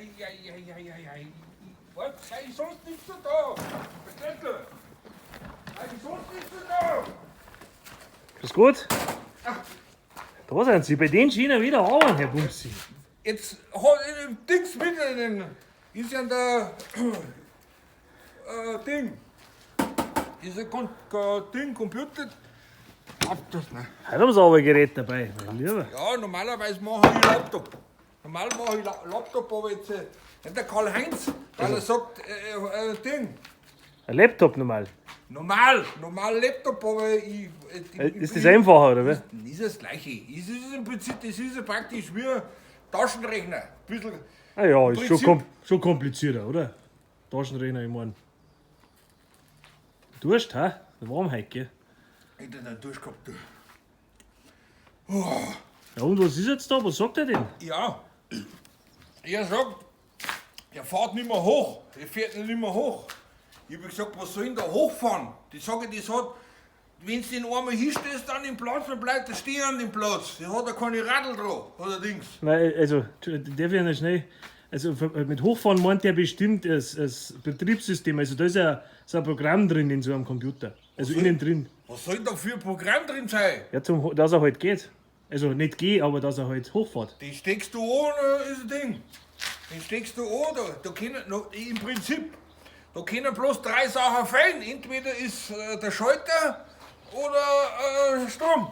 Ei, ei, ei, ei, ei. Was? Sei sonst nichts da. Verstehst du? Sei sonst nichts da. Grüß Gott. Da sind Sie, bei den Schienen wieder arbeiten, Herr Bumsi. Jetzt hat Dings mit den. Ist ja der Ding. Ist ein Kon Ding, Computer. Ach, das, ne. Heute haben Sie aber ein Gerät dabei, mein Lieber. Ja, normalerweise mache ich Laptop. Normal mache ich Laptop, aber jetzt der Karl-Heinz, weil er sagt, Ding. Ein Laptop normal. Normal Laptop, aber ich. Ist das einfacher, oder was? Ist das Gleiche. Es ist im Prinzip, das ist ja praktisch wie ein Taschenrechner. Bisschen. Ah ja, ist schon, Prinzip- schon komplizierter, oder? Taschenrechner, ich mein. Durst, hä? Warm heute, gell? Ich hab den Durst gehabt, du. Ja, und was ist jetzt da? Was sagt er denn? Ja. Er sagt, er fährt nicht mehr hoch. Er fährt nicht mehr hoch. Ich hab gesagt, was soll denn da hochfahren? Die sage ich, das hat, wenn du den einmal hinstellst an den Platz, dann bleibt er stehen an dem Platz. Das hat er keine Radl dran, hat er Dings. Nein, also, darf ich noch schnell. Also, mit Hochfahren meint er bestimmt das Betriebssystem. Also, da ist ja so ein Programm drin in so einem Computer. Also, innen drin. Was soll denn da für ein Programm drin sein? Ja, dass er halt geht. Also, nicht geht, aber dass er halt hochfährt. Den steckst du an, ist ein Ding. Den steckst du an, da können, noch, im Prinzip, da können bloß drei Sachen fehlen. Entweder ist der Schalter oder Strom.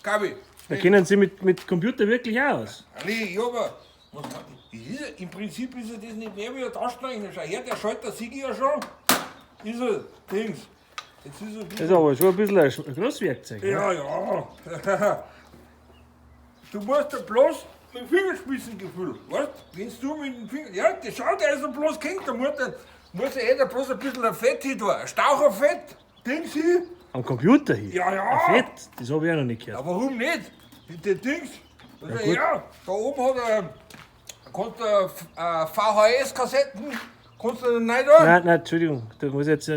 Gabi. Da kennen Sie mit Computer wirklich auch aus. Ali, ja, aber was, das ist, ja- im Prinzip ist ja das nicht mehr wie ein Taschenrechner. Schau her, der Schalter sehe ich ja schon. Ist er, Dings. Jetzt ist er Das ist aber schon ein bisschen ein Großwerkzeug. ne? Ja, ja. Du musst ja bloß mit dem Fingerspitzengefühl, weißt du? Wenn du mit dem Finger. Ja, das schaut, der ist ja bloß gehängt, da muss er eh bloß ein bisschen ein Fett hin tun. Ein Staucher Fett, Dings hin. Am Computer hier. Ja, ja. Ein Fett, das habe ich auch noch nicht gehört. Ja, warum nicht? Mit den Dings. Also, Ja, gut. ja, da oben hat er. Kannst du VHS-Kassetten, kannst du rein da? Nein, nein, Entschuldigung, da muss ich jetzt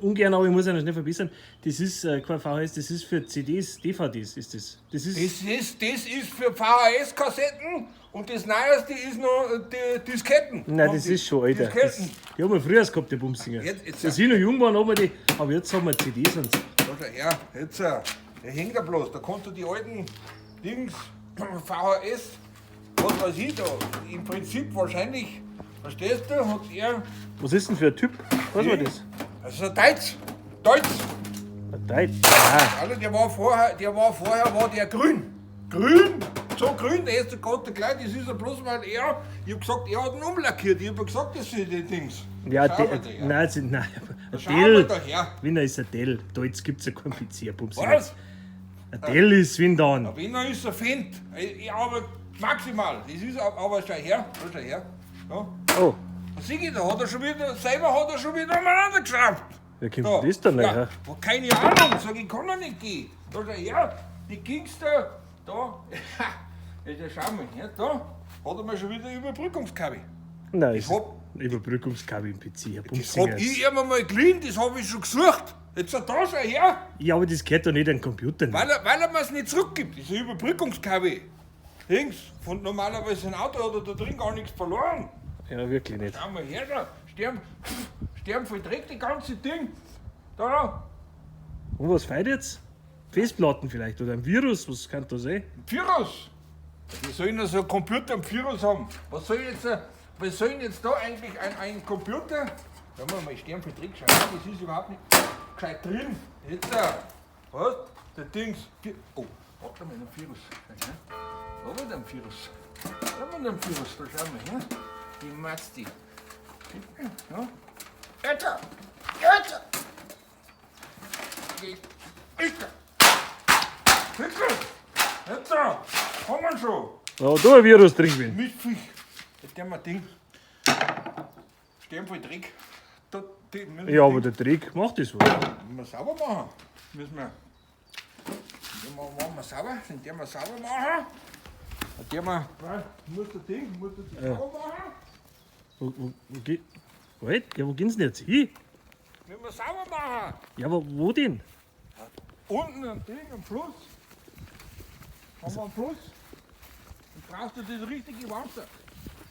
ungern, aber ich muss ja noch schnell verbessern. Das ist kein VHS, das ist für CDs, DVDs ist das. Das ist, Das ist für VHS-Kassetten und das Neueste ist noch die Disketten. Nein, das ist schon alter. Das, Disketten. die haben wir früher gehabt, die Bumsinger. Jetzt- Als ich noch jung war, haben wir die, aber jetzt haben wir CDs und so. Da schau her, jetzt, der hängt da bloß. Da kannst du die alten Dings, VHS, was weiß ich da, im Prinzip wahrscheinlich, verstehst du, hat er, Was ist denn für ein Typ? Was war das? das ist ein Deutsch, Deutsch. Ein Deutsch. Ah, Also der war vorher, war der grün. Grün, so grün, der ist der Gott gleich, das ist ja bloß, weil er, ich hab gesagt, er hat ihn umlackiert, ich hab gesagt, das sind die Dings. ja, Schau De, mal daher. nein, sind, nein, ein Schau mal Dell. daher. Wiener ist ein Dell. Deutsch gibt es ja kein PC, Bumsinger. Was? Ein Dell ist wie dann. Wenn er ist er Fendt. Ja, aber maximal. Das ist aber schau her, schau her. Ja. Oh, Sieh, da hat er schon wieder, selber hat er schon wieder umeinander geschraubt. wer kommt denn das dann ja, her? wo, keine Ahnung, sag ich, kann er nicht gehen. Da schau her, die ging's da, da, jetzt schau mal, ja, da hat er mir schon wieder Überbrückungskabel. Nein, ist hab- Überbrückungskabel im PC, Herr Das Bumsinger. hab ich immer mal geliehen, das hab ich schon gesucht. Jetzt da, schau her, Ja, aber das gehört doch nicht an den Computer. weil er mir's nicht zurückgibt, das ist ein Überbrückungskabel. Dings, von normalerweise ein Auto hat er da drin gar nichts verloren. Ja, wirklich nicht. Schau mal her da, Stern voll Dreck, die ganze Ding. Da, Und was fehlt jetzt? Festplatten vielleicht oder ein Virus, was kann das sein? Virus. Wie soll denn so ein Computer einen Virus haben? Was soll jetzt, was soll denn jetzt da eigentlich ein Computer? Da haben wir mal Stern voll Dreck, schau her, das ist überhaupt nicht gescheit drin. Jetzt, was? Der Dings. Oh, warte mal, ein Virus. Schau her. Da war ein Virus. Da war ein Virus, da schauen wir her. Die Mazdi. Ja. Jetzt! Jetzt! Jetzt! Jetzt! Haben wir schon! Ja, da ein Virus drin gewesen. Mistviech! Jetzt haben wir Ding. Stern voll Dreck. Da, die müssen Ja, aber der Dreck macht das wohl. Müssen wir sauber machen. Müssen wir. Den machen wir sauber. Den werden wir sauber machen. Den wir. Muss der Ding, muss der Ding sauber machen. Wo geht. Halt, ja, wo gehen's denn jetzt hin? Müssen wir sauber machen. Ja, aber wo denn? Unten am Ding, am Fluss. Haben wir einen Fluss. Dann brauchst du das richtige Wasser.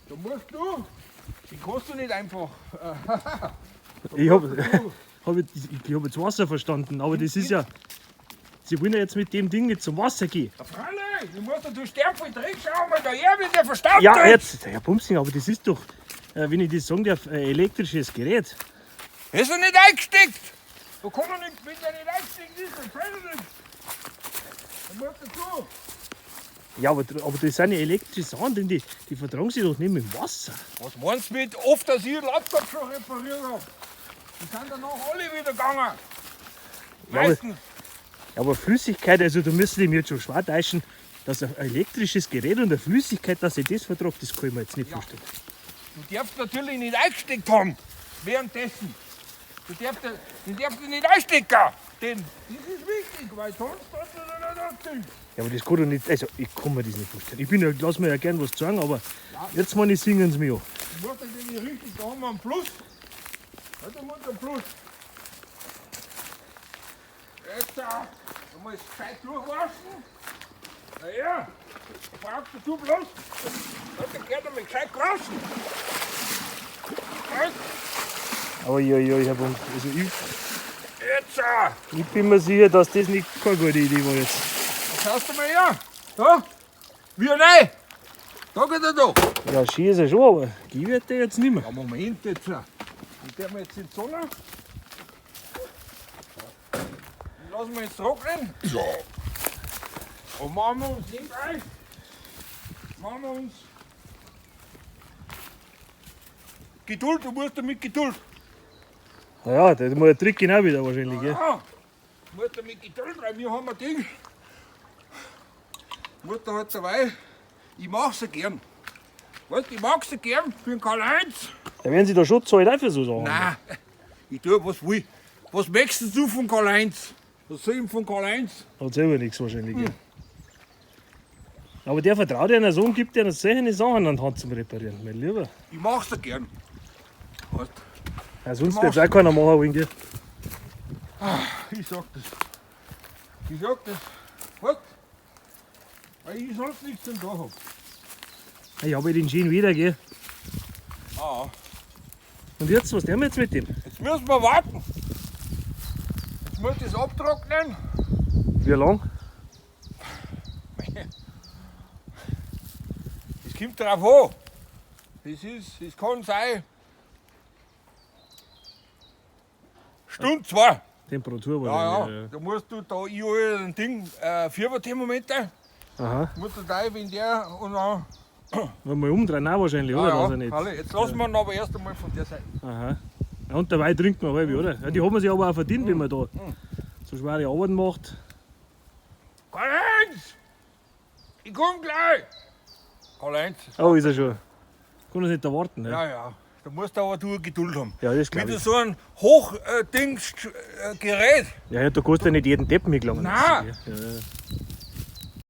Da musst du, die kannst du nicht einfach. Ich hab, hab ich hab jetzt Wasser verstanden, aber das ist ja. Sie wollen ja jetzt mit dem Ding nicht zum Wasser gehen. Ja, freilich, du musst natürlich Sternfall drin, schau mal da her, wie der verstaubt Ja, ist. jetzt, Herr Bumsing, aber das ist doch, wenn ich das sagen darf, ein elektrisches Gerät. Ist er nicht eingesteckt? Da kann er nicht, wenn der nicht eingesteckt ist, dann fällt er nicht. Da musst du zu. Ja, aber das sind ja elektrische Sachen drin, die vertragen sich doch nicht mit dem Wasser. Was meinst du mit oft, dass ich einen Laptop schon repariert habe? Die sind danach alle wieder gegangen. Ja, aber, Meistens. ja, aber Flüssigkeit, also da müssen die mir jetzt schon schwer täuschen, dass ein elektrisches Gerät und eine Flüssigkeit, dass sich das vertragt, das kann ich mir jetzt nicht vorstellen. Du darfst natürlich nicht eingesteckt haben, währenddessen. Du darfst, den darfst du nicht einstecken. Denn das ist wichtig, weil sonst... Ja, aber das kann doch nicht, also ich kann mir das nicht vorstellen. Ich bin ja, lass mir ja gern was sagen, aber jetzt meine ich, singen sie mir an. Du musst natürlich richtig, da haben wir einen Plus. Ja, da muss ein Plus. Jetzt, da muss ich gescheit durchwaschen. Na ja, da brauchst du bloß. Da gehört einmal gescheit gewaschen. Aber ja, ja, Herr Bund, also Jetzt, ich bin mir sicher, dass das nicht keine gute Idee war jetzt. Schaust du mal her. Da, wie neu. Da geht er doch. Ja, schön ist er schon, aber geh wird der jetzt nicht mehr. Ja, Moment jetzt. Den werden wir jetzt in die Sonne. Den lassen wir jetzt trocknen. Ja. Und machen wir uns nebenbei. Machen wir uns. Geduld, du musst damit Geduld. Ja, da muss der Trick auch wieder wahrscheinlich, gell? Ja, du musst damit Geduld, weil wir haben ein Ding. Mutter hat dabei. Ich mach's ja gern. Weißt du, ich mag's ja gern für den Karl-Heinz. Da werden sie da schon zahlen auch für so Sachen. Nein, ich tue, was will. Was möchtest du von Karl-Heinz? Was soll ich von Karl-Heinz? Hat selber nichts wahrscheinlich, gell? Aber der vertraut einer so und gibt dir solche Sachen an die Hand zum Reparieren, mein Lieber. Ich mach's ja gern. Weißt, Ja, sonst wird's auch keiner machen wollen, gell? ich sag das. Ich sag das. Weißt, weil ich sonst nichts zum Tag hab. Ich hab ja den schön wieder, gell? Ah, Und jetzt, was tun wir jetzt mit dem? jetzt müssen wir warten. Jetzt muss das abtrocknen. Wie lang? Es kommt drauf an. Das kann sein. Stunde, zwei. Temperatur Ja, wahrscheinlich. ja. Da musst du da, ich hol ein Ding, Fieberthermometer. Aha. Musst du da, wenn der und dann. Wenn wir umdrehen auch wahrscheinlich, oder? Ja, Weiß ja, ich nicht. alle. Jetzt lassen wir ihn aber erst einmal von der Seite. Aha. Ja, und dabei trinkt man halb, oder? Ja, die haben sich aber auch verdient, wenn man da so schwere Arbeit macht. Karl-Heinz! Ich komm gleich! Karl-Heinz. Oh, ist er schon. Kann das nicht erwarten, ne? Ja, ja. Da musst du aber du Geduld haben. Ja, das glaube Mit ich. so einem Hochdings-Gerät. Ja, ja, da kannst du ja nicht jeden Deppen mitgelangen. Nein. Ja, ja.